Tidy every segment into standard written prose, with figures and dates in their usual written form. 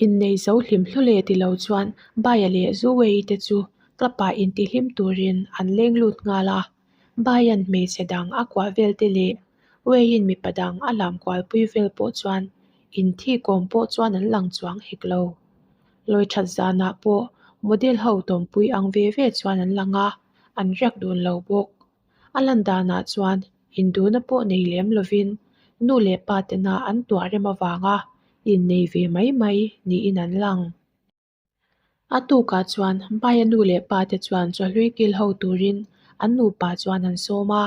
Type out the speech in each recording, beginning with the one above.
Innei zo hlim hlawlh e ti lo chuan Baia leh Zuwei te chu club-ah intihlim turin an leng lut nghal a. Baia'n hmeichhe dang a kuah vel te leh Weiin mipa dang a lam kualpui vel pawh chuan inthikawm pawh chuan an lang chuang hek lo. Lawi that zanah pawh model ho tawmpui ang ve ve chuan an lang a, an riak dun lo bawk. A lan danah chuan induna pawh nei lem lovin nu leh pa tena an tuah rem avanga innei ve mai mai niin an lang. A tukah chuan Baia nu leh pa te chuan chawhlui kil ho turin an nupa chuan an sawm a.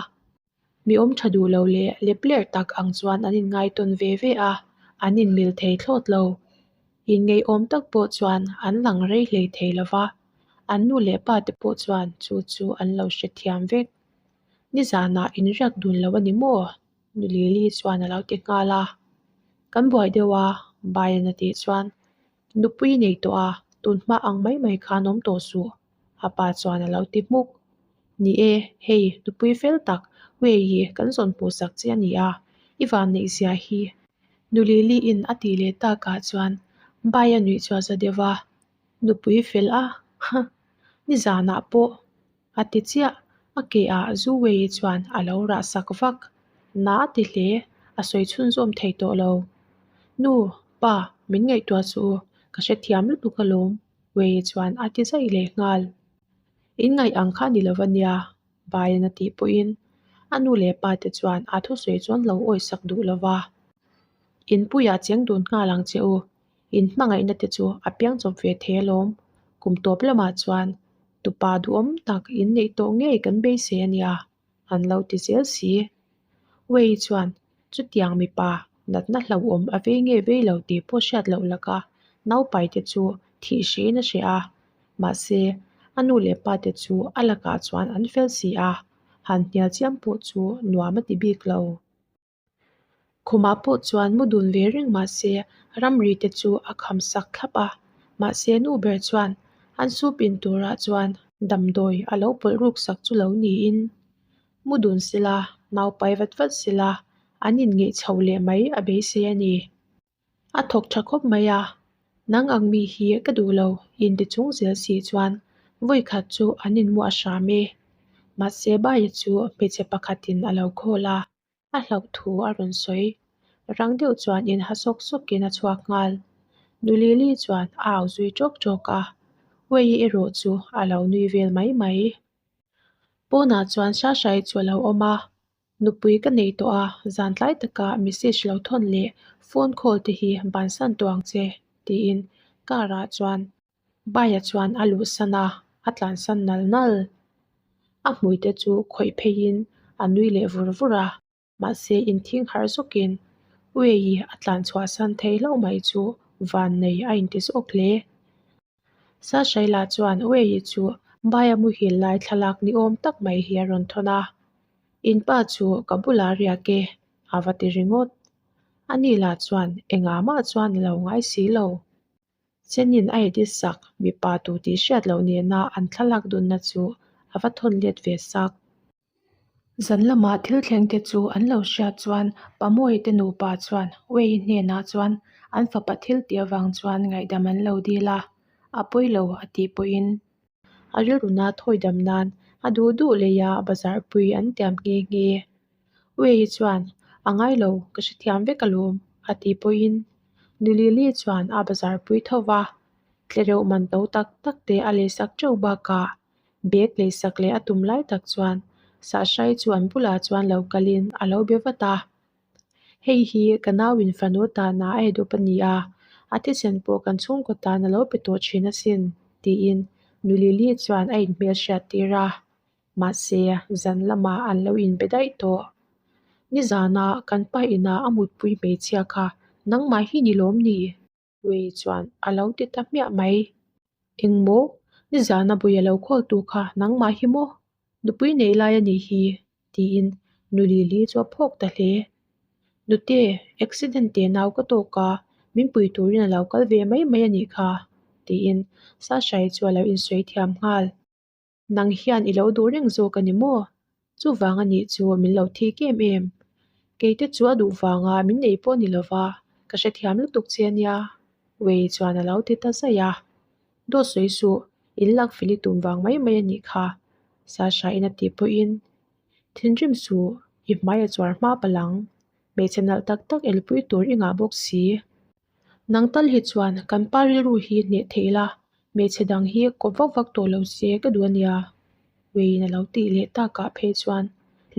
Mi awm tha duh lo leh leplerh tak ang chuan an inngaitawn ve ve a, an inmil thei thlawt lo. Inngeihawm tak pawh chuan an lang rei hlei thei lo va, an nu leh pa te pawh chuan chu chu an lo hrethiam vek. Nizanah inriak dun lo a ni maw? Nu Lily chuan a lo ti nghal a. Kan buai deuh a, Baian a tih chuan Nupui nei tawh a, tun hma ang mai mai khan awm tawh suh, a pa chuan a lo ti hmuk. Ni e, hei nupui fel tak Wei hi kan zawn hmuh sak che a ni a, i van neih zia hi. Nu Lily in a tih leh takah chuan Bai a nuih chhuah za deuh a, nupui fel a, huh, nizanah pawh A ti chiah, a ke ah Zu Wei chuan a lo rah sak vak. Na a ti hle, a sawi chhunzawm thei tawh lo. Nu, pa, min ngaihtuah suh u, ka hrethiam lutuk alawm, Wei chuan a ti zaih leh nghal. In ngaih ang kha ni lo a nia, Baian a tih pawhin a nu leh pa te chuan a thusawi chuan lo awisak duh lo va. Inpuiah cheng dun nghal ang che u, In hmangaihna te chu a piang chawp ve thei alawm. Kum tawp lamah chuan tupa duhawm tak in neih tawh ngei kan beisei a nia, an lo ti zel si. Wei chuan chutiang mipa natna hlauhawm a vei nge vei lo tih pawh hriat loh laka naupai te chu thih hriin a hre a. Mahse, a nu leh pa te chu a lakah chuan an fel si a, han hnial chiam pawh chu nuam a ti bik lo. Khumah pawh chuan mu dun ve reng mah se ramri te chu a kham sak thlap a, mahse nu ber chuan an soup in turah chuan damdawi a lo pawlh ruk sak chu lo niin mu dun sela naupai vat vat sela an inngeih chho leh mai a beisei a ni. A thawk tha khawp mai a, nang ang mi hi ka duh lo inti chung zel si chuan vawi khat chu an inmuah hram e. Mahse Baia chu hmeichhe pakhatin a lo call a. A hlauh thu a rawn sawi. Rang deuh chuan in ha sawk sawkin a chhuak nghal. Nu Lily chuan a au zui ṭawk ṭawk a, Wei erawh chu a lo nui vel mai mai. Pawnah chuan Shashai chu a lo awm a, Nupui ka nei tawh a, zan tlai taka message lo thawn leh phone call te hi bansan tawh ang che, tiin car ah chuan Baia chuan a luhsan a, a tlansan nal nal. A hmuite chu khawih pheiin a nui leh vur vur a, mahse inthing harh zawkin Wei a tlan chhuahsan thei hlauh mai chu van nei a inti zawk hle. Sashaila chuan Wei chu Baia muhil lai thlalak ni awm tak mai hi a rawn thawn a, In pa chu ka bulah riak e, a va ti ringawt. Ani lah chuan engah mah chuan a lo ngai si lo. Chenin a edit sak, mipa tu tih hriat loh nena an thlalak dunna chu a va thawn let ve sak. Zan lamah thil thleng te chu an lo hriat chuan Pamuai te nupa chuan Wei hnenah chuan an fapa thil tih avang chuan ngaihdam an lo dil a, a pawi lo a tih pawhin a rilruna thawi dam nan a duh duh leia bazar pui an tiam nghe nghe. Wei chuan a ngai lo ka hrethiam vek alawm a tih pawhin Nu Lily chuan a bazar pui tho va, tlereuh man to tak tak te a leisak teuh bakah bag leisak leh a tum lai tak chuan Sahrai chu an bulah chuan lo kalin a lo be vat a. Hei hi ka nauin fanu tana a eidup a ni a, a thisen pawh kan chhungkaw tan a lo pe tawh thin asin tiin Nu Lily chuan a inhmelhriat tir a. Mahse, zan lamah an lo inbe daih tawh. Nizana kan pa inah a mutpui hmeichhia kha nangmah hi ni lawm ni? Wei chuan a lo ti ta hmiah mai. Engmaw? Nizana bui a lo khawltu kha nangmah hi maw? Nupui nei lai a nih hi tiin Nu Lili chu a phawk ta hle. Nute, accident teh nau ka tawk a, min pui turin a lo kal ve mai mai a nih kha tiin Sasha-i chu a lo insawi thiam nghal. Nang hian i lo duh reng zawk a ni maw? Chuvang a nih chu min lo thik em em. Keite chu a duh vanga min nei pawh ni lova, ka hrethiam lutuk che a nia. Wei chuan a lo ti ta zaih a. Dawt sawi suh, in lak fel i tum vang mai mai a nih kha, Sasha in a tih pawhin thinrim suh, i hmai a chuar hma palh ang. Hmeichhe nalh tak tak elpui tur i ngah bawk si. Nang tal hi chuan kan pa rilru hi hneh theih la, hmeichhe dang hi kawp vak vak tawh lo se ka duh a nia. Weiin a lo tih leh takah phei chuan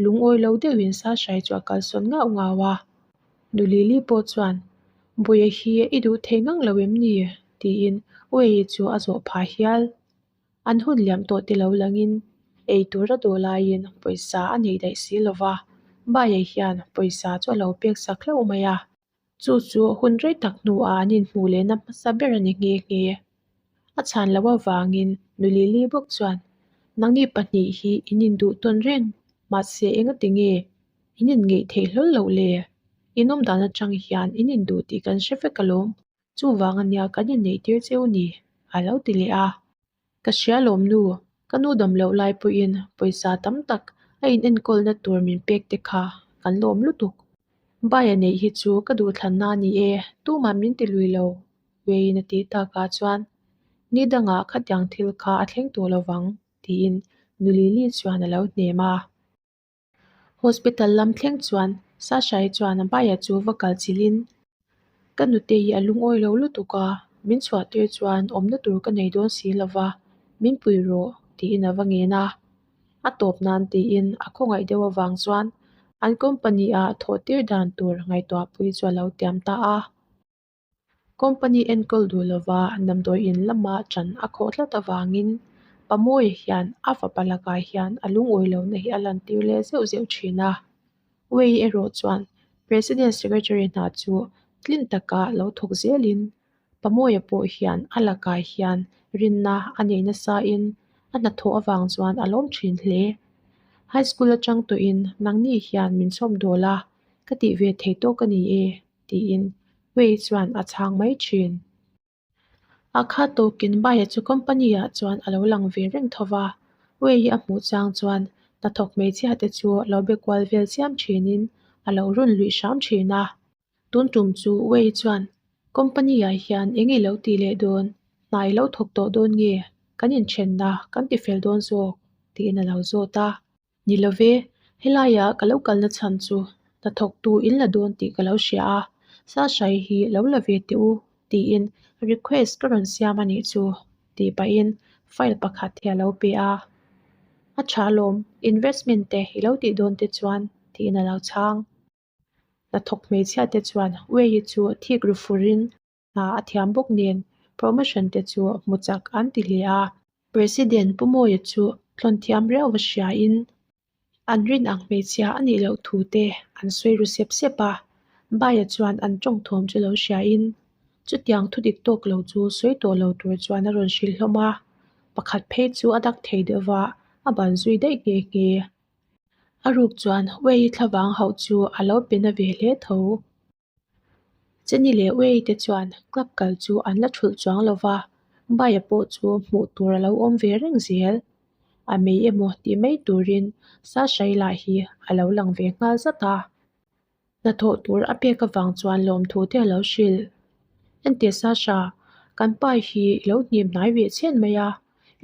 lungawi lo deuhin Sasha-i chu a kalsawn ngauh ngau a. Nu Lili pawh chuan, Buia hi i duh thei ngang lo em ni? tiin Wei chu a zawh phah hial. An hun liam tawh te lo langin ei tur a dawh laiin pawisa a nei daih si lo va, Baia hian pawisa chu a lo pek sak hlauh mai a. Chu chu hun rei tak hnuah an inhmuh lehna hmasa ber a ni nghe nghe. A chhan loh avangin Nu Lili bawk chuan, Nangni pahnih hi in induh tawn reng, mahse engati nge in inngeih theih hlawl loh le? In awmdan atang hian in induh tih kan hre vek alawm, chuvang ania kan inneih tir cheu ni, a lo ti leh a. Ka hria lawm nu, ka nu dam loh lai pawhin pawisa tam tak a in enkawlna tur min pek te kha kan lawm lutuk. Baia neih hi chu ka duhthlanna a ni e, tumah min ti lui lo, Wayne a tih takah chuan ni dangah khatiang thil kha a thleng tawh lovang tiin nu Lily chuan a lo hnem a. Hospital lam thleng chuan Sasha-i chuan a baia chu va kal chilhin ka nute hi a lungawi lo lutuk a, min chhuah tir chuan awmna tur ka nei dawn si lova, min pui rawh tiin a va ngen a. A tawp nan tiin a khawngaih deuh avang chuan an company ah thawh tir dan tur ngaihtuah pui chu a lo tiam ta a. Company enkawl duh lova damdawi in lama ṭan a khawh tlat avangin Pamawia hian a fapa lakah hian a lungawi lohna hi a lantir leh zeuh zeuh ṭhin a. Wei erawh chuan President Secretary hna chu tlin taka lo thawk zelin Pamawia pawh hian a lakah hian rinna a nei nasain a hnathawh avang chuan a lawm ṭhin hle. High School aṭang tawhin nangni hian min chhawm dawl a, ka tih ve thei tawk a ni e. tiin Wei chuan a chhang mai thin. A kha tawkin Baia chu company ah chuan a lo lang ve reng tho va, Wei hi a hmuh chang chuan hnathawk hmeichhia te chu lo be kual vel chiam thinin a lo run luih hram thin a. Tun tum chu Wei chuan company ah hian eng i lo tih leh dawn, hna i lo thawk tawh dawn nge, kan inthenna kan ti fel dawn zawk tiin a lo zawt a. Ni lo ve, helaiah ka lo kalna chhan chu hnathawktu in la dawn tih ka lo hria a, Sasha-i hi lo la ve teh u tiin request ka rawn siam a nih chu tih pahin file pakhat hi a lo pe a. A tha alawm, investment te i lo tih dawn te chuan tiin a lo chhang. Hnathawk hmeichhia te chuan Wei-i chu thik ru furin Hna a thiam bawk nen promotion te chu hmu chak an ti hle a. President Pu Mawia chu tlawn thiam riau va hriain an rin ang hmeichhia a nih loh thu te an sawi ru sep sep a. Baia chuan an tawng thawm chu lo hriain chutiang thu dik tawk lo chu sawi tawh lo tur chuan a rawn hrilh hlawm a. Pakhat phei chu a dak thei deuh va, a ban zui daih nghe nghe. A ruk chuan Wei thlavang hauh chu a lo pe na ve hle tho. Jenny leh Wei te chuan club kal chu an la thulh chuang lo va, Baia pawh chu hmuh tur a lo awm ve reng zel. A mei emaw tih mai turin Sasha-i lah hi a lo lang ve nghal zat a. Hnathawh tur a pek avang chuan lawmthu te a lo hrilh. Enteh Sasha, kan pa hi i lo hnim hnai ve chhen mai a,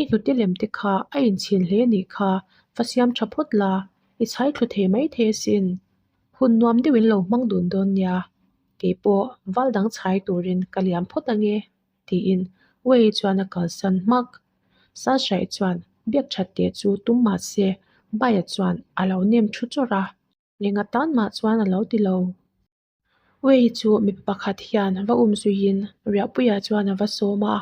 i hnute lem te kha a inchhin hle nih kha, va siam tha phawt la, i chhai thlu thei mai thei asin. Hun nuam deuhin lo hmang dun dawn nia, kei pawh val dang chhai turin ka liam phawt ange, tiin Wei chuan a kalsan hmak. Sasha-i chuan biak that teh chu tum mah se Baia chuan a lo nem thu chawrh a, enga tan mah chuan a lo ti lo. Wei chu mipa pakhat hian va um zuiin Riahpuia chuan a va sawm a,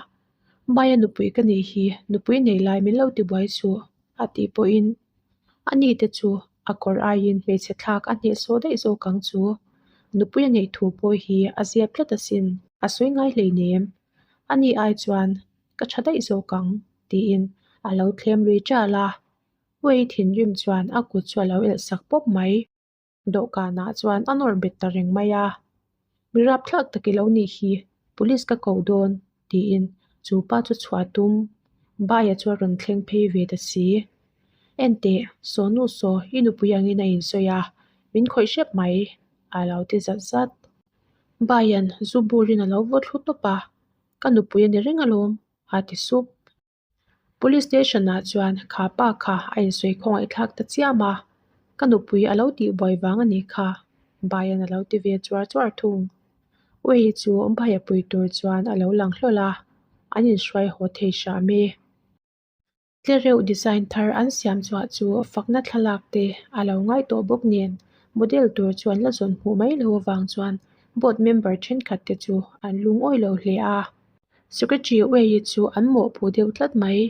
Baia nupui ka nih hi, nupui nei lai min lo ti buai suh, a tih pawhin ani te chu a kawr aiin hmeichhe thlak a hnehsawh daih zawk ang chu. Nupui a neih thu pawh hi a zep tlat asin, a sawi ngai hleinem. Ani ai chuan ka tha daih zawk ang, tiin a lo thlem lui ṭal a. Wei thinrim chuan a kut chu a lo elh sak pawp mai. Dawhkanah chuan a nawr bet ta reng mai a, Mi rapthlak tak i lo nih hi, police ka ko dawn, tiin chu pa chu chhuah tum. Baia chu a rawn thleng phei ve ta si. Enteh, saw nu saw, i nupui angin a insawi a, min khawih hrep mai, a lo ti zat zat. Baia'n zu burin a lo vaw thlu tawp a. Ka nupui a ni reng alawm, a ti sup. Police station ah chuan kha pa kha a insawi khawngaih thlak ta chiam a, ka nupui a lo tihbuai vang a nih kha, Baian a lo ti ve chuar chuar thung. Wei chu Baia pui tur chuan a lo lang hlawl a, an inhruai haw thei hram e. Tlereuh design thar an siam chhuah chu fakna thlalak te a lo ngai tawh bawk nen model tur chu an la zawn hmuh mai lo avang chuan board member thenkhat te chu an lungawi lo hle a. Secretary Wei chu an mawhpuh deuh tlat mai.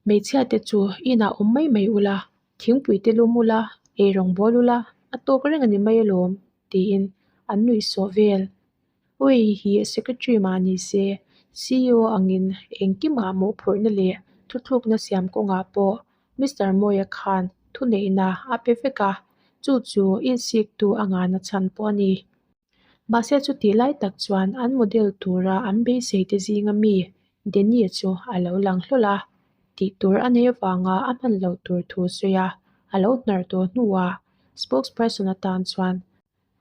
Hmeichhia te chu inah awm mai mai ula, thingpui te lum ula, eirawng bawl ula, a tawk reng a ni mai alawm tiin an nuihsawh vel. Wei hi Secretary mah ni se, CEO angin engkimah mawhphurhna leh thuthlukna siam kawngah pawh Mister Mawia khan thuneihna a pe vek a, chu chu insiktu a ngahna chhan pawh a ni. Mahse chutih lai tak chuan an model tura an beisei te zinga mi Danny chu a lo lang hlawl a, tih tur a nei avanga a hman loh tur thu sawi a, a lo hnar tawh hnuah spokesperson atan chuan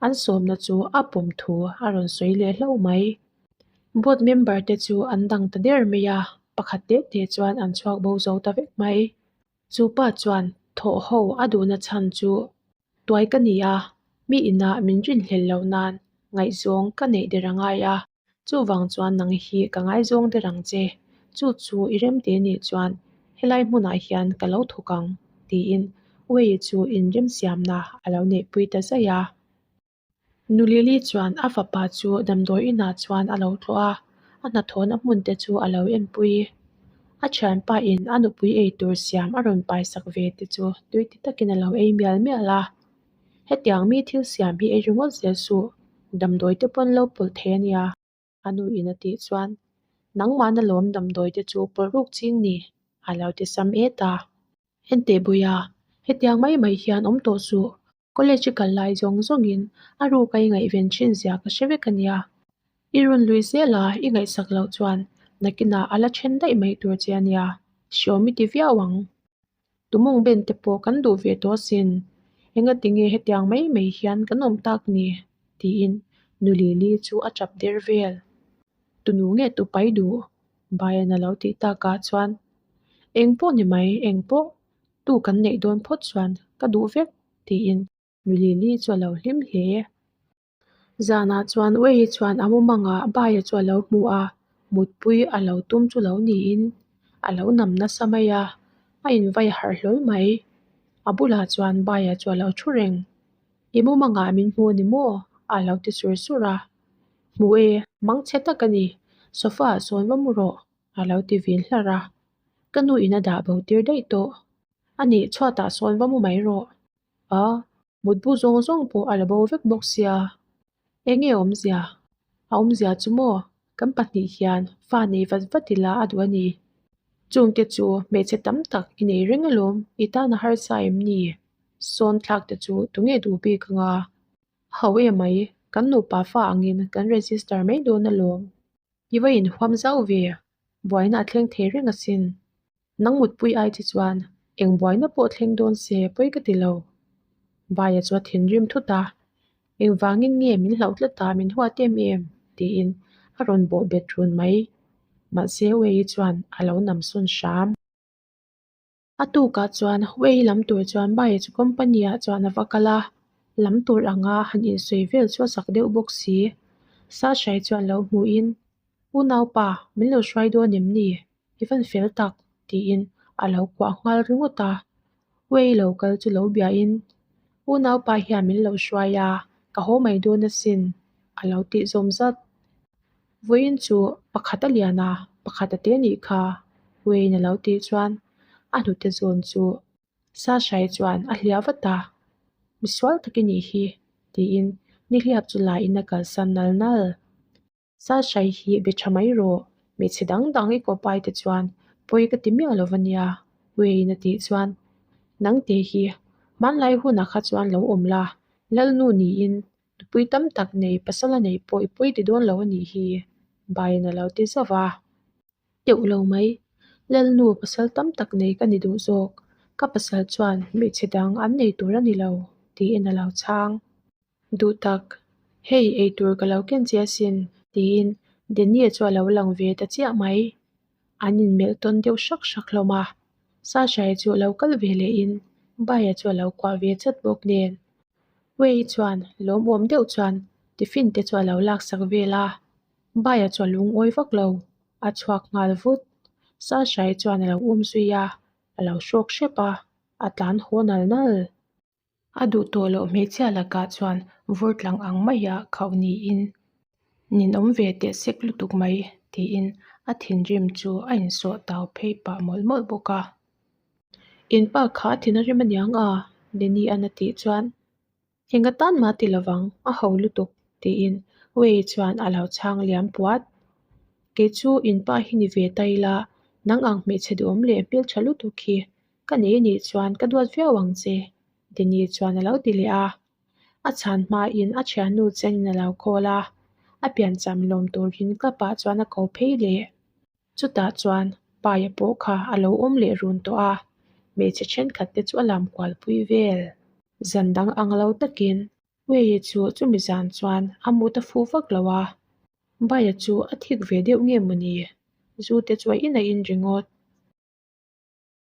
An sawmna chu a pawm thu a rawn sawi leh hlauh mai. Board member te chu an dang ta der mai a, pakhat teh teh chuan an chhuak bo zo ta vek mai. Chu pa chuan thawh ho a duhna chhan chu tuai ka ni a, mi inah min rinhlelh loh nan ngaihzawng ka neih der a ngai a. Chuvang chuan nang hi ka ngaizawng der ang che, chu chu i remte nih chuan helai hmunah hian ka lo thawk ang, tiin Wei chu inremsiamna a lo neihpui ta zaih a. Nu Lily chuan a fapa chu damdawi inah chuan a lo tlawh a, a hnathawhna hmun te chu a lo enpui. A thianpa in a nupui eitur siam a rawn paisak ve te chu tui ti takin a lo ei mial mial a. Hetiang mi thil siam hi ei ringawt zel suh, damdawi te pawn lo pawlh thei a nia, a nu in a tih chuan nangmahna lawm damdawi te chu pawlh ruk ching ni, a lo ti sam et a. Enteh Buia, hetiang mai mai hian awm tawh suh, college i kal lai zawng zawngin a ruk a i ngaihven thin zia ka hre vek a nia. I rawn lui zel a, i ngaihsak loh chuan nakinah a la then daih mai tur che a nia, hriawm i ti viau ang. Tumawng ben te pawh kan duh ve tawh asin, engati nge hetiang mai mai hian kan awm tak ni? tiin Nu Lili chu a tap der vel. Tunu nge tu pai duh? Baian a lo tih takah chuan, Eng pawh ni mai, eng pawh, tu kan neih dawn phawt chuan ka duh vek, tiin Nu Lili chu a lo hlim hle. Zanah chuan Wei chuan a mumangah Baia chu a lo hmu a, mutpui a lo tum chu lo niin a lo nam nasa mai a, a invai harh hlawl mai. A bulah chuan Baia chu a lo thu reng. I mumangah min hmu a ni maw? a lo ti sur sur a. Hmu e, mang chhe tak a ni, sofa ah sawn va mu rawh, a lo ti vin hlarh a. Ka nu in a dah bo tir daih tawh. A nih chhuatah sawn va mu mai rawh. A, mutbu zawng zawng pawh a la bo vek bawk sia. Eng nge awmzia? A awmzia chu maw? Kan pahnih hian fa nei vat vat ila a duh a ni. Chungte chu hmeichhe tam tak i nei reng alawm, i tan a harsa em ni? Sawn thlak te chu tunge duh bik anga? A ho em mai, kan nupa fa angin kan register mai dawn alawm. I va inhuam zau ve, buaina a thleng thei reng asin. Nang mutpui ai che chuan eng buaina pawh thleng dawn se pawi ka ti lo. Baia chu a thinrim thut a, Engvangin nge min hlauh tlat a, min huat em em? tiin a rawn bawh bet run mai. Mahse Wei chuan a lo nam sawn hram. A tukah chuan Wei lam tur chuan Baia chu company ah chuan a va kal a, lam tur anga han insawi vel chu a chak deuh bawk si. Sashai chuan lo hmuhin, Unaupa, min lo hruai dawn em ni? I van fel tak, tiin a lo kuah nghal ringawt a. Wei lo kal chu lo biahin, Unaupa hian min lo hruai a, ka haw mai dawn asin, a lo tih zawm zat. Vawiin chu pakhat a lian a, pakhat a te nih kha, Wayne a lo tih chuan a hnute zawn chu Sashai chuan a hliah vat a, Misual tak i nih hi, tiin nihliap chu la in a kalsan nal nal. Sashai hi be tha mai rawh, hmeichhe dang dang i kawpai te chuan pawi ka ti miah lo va nia, Wayne a tih chuan Nangte hi hmanlai hunah kha chuan lo awm la, Lalnu niin Nupui tam tak nei pasal a nei pawh i pawi ti dawn lo a nih hi, Baian a lo ti zauh va. Teuh lo mai, Lalnu pasal tam tak nei ka ni duh zawk, ka pasal chuan hmeichhe dang an nei tur a ni lo, tiin a lo chhang. Duh tak, hei eitur ka lo ken che asin, tiin Danny-a chu a lo lang ve ta chiah mai. An inmelh tawn deuh hrak hrak hlawm a. Sasha-i chu lo kal ve lehin Bhai-a chu a lo kuah ve chat bawk nen. Wei chuan lawmawm deuh chuan tiffin te chu a lo laksak vel a. Bhai-a chu a lungawi vak lo, a chhuak nghal vut. Sasha-i chuan a lo um zui a, a lo hrawk hrep a, a tlan haw nal nal. A duh tawh loh hmeichhia lakah chuan vur tlang ang maia khauh niin ninawm ve teh sek lutuk mai tiin a thinrim chu a insawh tau phei pah mawlh mawlh bawk a. In pa kha a thin a rim aniang a? Denny an a tih chuan Eng atan mah ti lovang, a ho lutuk tiin Wei chuan a lo chhang liam puat. Kei chu in pa hi ni ve ta ila, nang ang hmeichhe duhawm leh hmeltha lutuk hi Ka nei anih chuan ka duat viau ang che, Denny chuan a lo ti leh a. A chhan hmain a thiannu chenin a lo call a, a piancham lawm turin club ah chuan a ko phei leh. Chutah chuan Paia pawh kha a lo awm leh run tawh a, hmeichhe thenkhat te chu a lam kualpui vel. Zan dang ang lo takin Wei chu chumi zan chuan a mut a fuh vak lo a, Baia chu a thik ve deuh nge mawni? Zu te chu a in a in ringawt.